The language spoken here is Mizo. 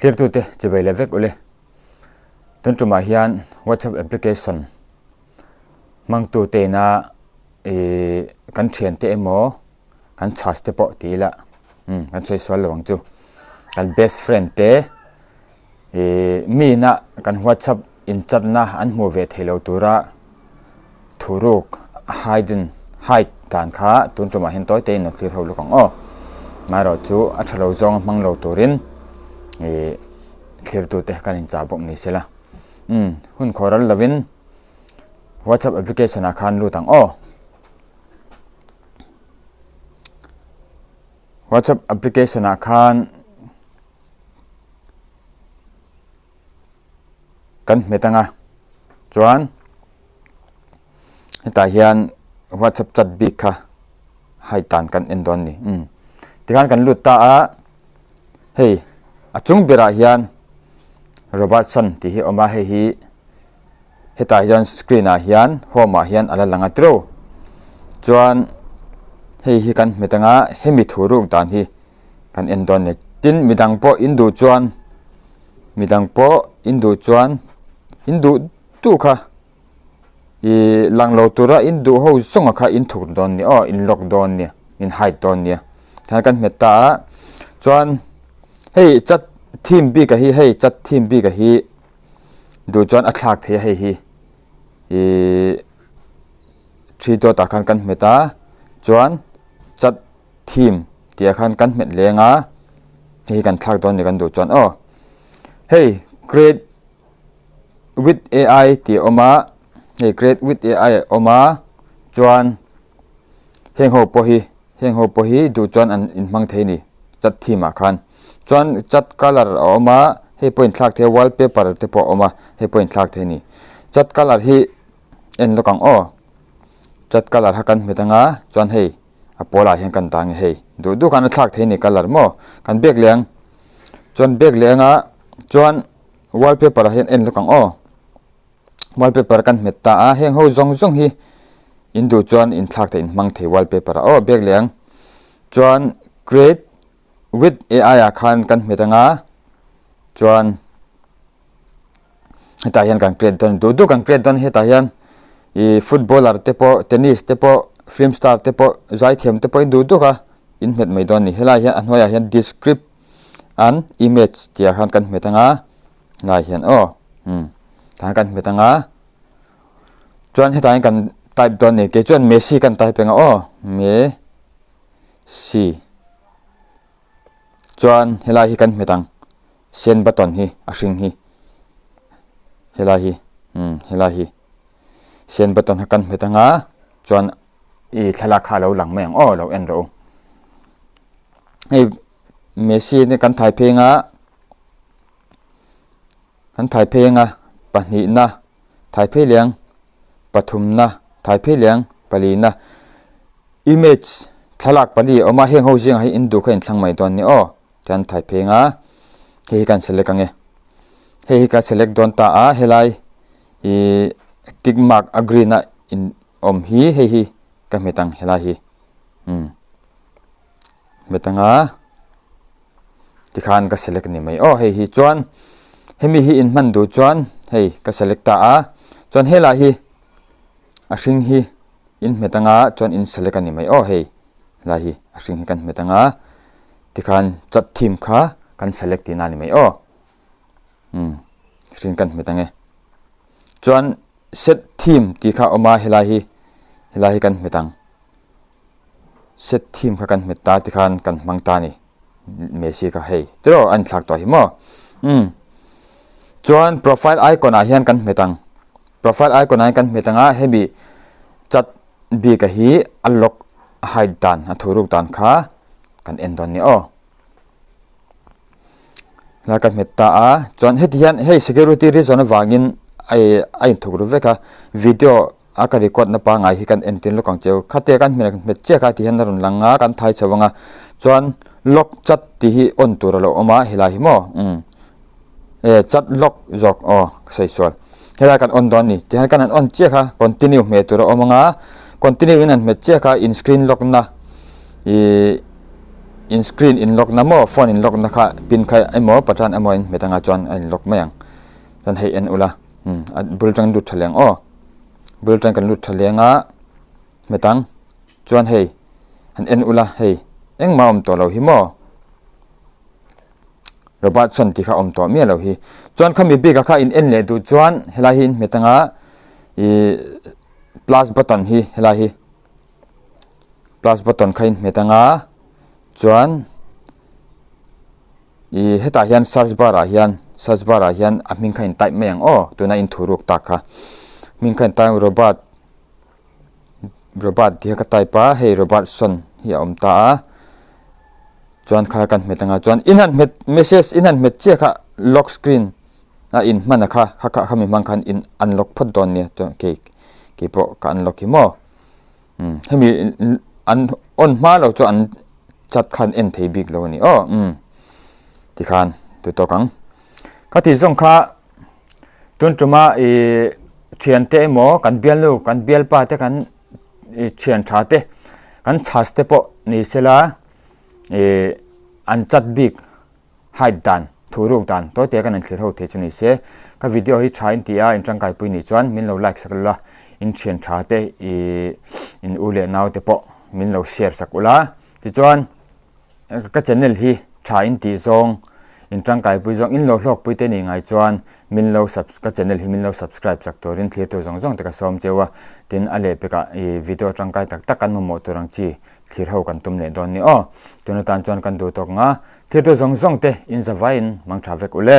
Thlirtute chivei leh vek ule. Tun tumah hian WhatsApp application hmangtute ina ih kan thiante emaw kan chhas te pawh ti ila umm kan sawi sual lo ang chu. Kan best friend te ih mi ina kan WhatsApp inchatna an hmuh ve theih lo tura Thuruk hidden hide dan kha tun tumah hian tawi tein a thlir ho lawk ang aw. Marawh chu a tha lo zawng a hmang lo turin ih thlirtute kan inchah bawk ni sela. Umm hun khaw ral lovin WhatsApp application ah khan lut ang aw. WhatsApp application ah khan kan hmet anga chuan hetah hian whatsapp chat bik kha hei tan kan en dawn a ni umm tikhan kan lut ta a hei a chung berah hian Robertson tih hi a awm a hei hi hetah hian screen ah hian home ah hian a la lang a tiro chuan hei hi kan hmet anga hemi thu ruk dan hi kan en dawn a ni tin midang pawh in duh chuan midang pawh in duh chuan in duh duh kha ih lang lo tura in duh ho zawng a kha in thuk dawn nia aw in lock dawn nia in hide dawn nia tihian kan hmet ta a chuan hei chat theme bik a hi hei chat theme bik a hi duh chuan a thlak thei a hei hi ih three dot ah khan kan hmet a chuan chat theme tih ah khan kan hmet leng a hei hi kan thlak dawn a ni kan duh chuan aw hei create with ai tih a awm a hei create with ai a awm a chuan heng ho pawh hi heng ho pawh hi duh chuan an inhmang thei a ni chat theme ah khan chuan chat colour a awm a hei pawh inthlak thei a wallpaper te pawh a awm a hei pawh inthlak thei a ni chat colour hi en lawk ang aw chat colour kha kan hmet anga chuan hei a pawl ah hian kan dah ang e hei duh duh khan a thlak thei a ni colour maw kan bag leh ang chuan bag leh anga chuan wallpaper ah hian en lawk ang aw wallpaper kan hmet ta a heng ho zawng zawng hi in duh chuan in thlak theih in hmang thei wallpaper ah aw bag leh ang chuan create with ai ah khan kan hmet anga chuan hetah hian kan create dawn duh duh kan create dawn hetah hian ih footballer te pawh tennis te pawh film star te pawh zaithiam te pawh in duh duk a in hmet mai dawn a ni helai hian a hnuaiah hian descript an image tih ah khan kan hmet anga helai hian aw umm tah hian kan hmet anga chuan hetah hian kan type dawn a ni kei chuan messi kan type anga aw messi chuan helai hi kan hmet ang. Sen button hi a hring hi helai hi umm helai hi sen button kha kan hmet anga chuan ih thlalak kha a lo lang mai ang aw lo en rawh u hei Messi te kan thai phei anga kan thai phei anga pahnihna thai phei leh ang pathumna thai phei leh ang palina image thlalak pali a awm a heng ho zingah hi in duh kha inthlang mai dawn a ni aw. Kan thai pheng a, hei hi kan select ang e. Hei hi ka select dawn ta a, helai ih tick mark a green a in awm hi hei hi ka hmet ang helai hi umm hmet ang a tikhan ka select a ni mai aw hei hi chuan hemi hi in hman duh chuan hei ka select ta a chuan helai hi a hring hi in hmet anga chuan in select a ni mai aw hei. Helai hi a hring hi kan hmet anga tikhan chat theme kha kan select tihna a ni mai aw umm hring kan hmet ang e chuan set theme tih kha a awm a helai hi helai hi kan hmet ang set theme kha kan hmet ta tikhan kan hmang ta a ni Messi kha hei tiraw a inthlak tawh hi maw umm chuan profile icon ah hian kan hmet ang profile icon ah hian kan hmet ang a hemi chat Bik a hi a lock a hide dan a thuruk dan kha kan en dawn ni aw. Helai ka hmet ta a chuan heti hian hei security reason avangin a a inthuk ru vek a video a ka record na pangngai hi kan entir lawk ang cheu khatia kan hmet hmet chiah kha ti hian a rawn lang a kan thai chho ang a chuan lock chat tih hi on tur a lo awm a helai hi maw umm. E chat lawk zawk aw ka sawi sual helai kan on dawn a ni tihian kan han on chiah kha continue hmeh tur a awm ang a continue in han hmet chiah kha in screen lock na ih in screen in lock na maw phone in lock na kha pin kha emaw pattern emaw in hmet anga chuan a in lock mai ang chuan hei en ula umm a bul tang lut tha leng aw bul tang kan lut tha leng a hmet ang chuan hei han en ula hei engmah a awm tawh lo hi maw. Robertson tih kha awm tawh miah lo hi. Chuan khami bik a kha in en leh duh chuan helai hi in hmet anga ih plus button hi helai hi plus button kha in hmet anga chuan ih hetah hian search bar ah hian search bar ah hian a hming kha in type mai ang aw tuna in thu ruk tak kha hming kha in type Robert Robert tih kha ka type a hei Robertson hi a awm ta a chuan kha kan hmet anga chuan in han hmet message in han hmet chiah kha lock screen a in hman a kha kha kha khami hmang khan in unlock phawt dawn nia chuan kei kei pawh ka unlock hi maw umm hemi an on hma lo chu an chat khan en thei bik lo a ni aw umm tikhan tu tawk ang ka tih zawng kha. Tun tuma ih thiante emaw kan bialnu kan bialpa te kan ih thian tha te kan chhas te pawh ni sela ih an chat bik hide dan thu ruk dan tawi te kan inthlir ho thei chu ni se ka video hi tha in ti a in tangkai pui nih chuan min lo like sak ula in thian tha te ih in u leh nau te pawh min lo share sak ula tichuan. Ka channel hi tha in tih zawng, in tangkaipui zawng, in lo hlawkpui te nih ngai chuan min lo sub ka channel hi min lo subscribe chak turin thlir tur zawng zawng te ka sawm cheu a, tin a lehpekah ih video tangkai tak tak kan mamawh tur ang chi thlir ho kan tum leh dawn ni aw. Tun atan chuan kan duh tawk nga, thlir tur zawng zawng te in zavaiin mang tha vek ule.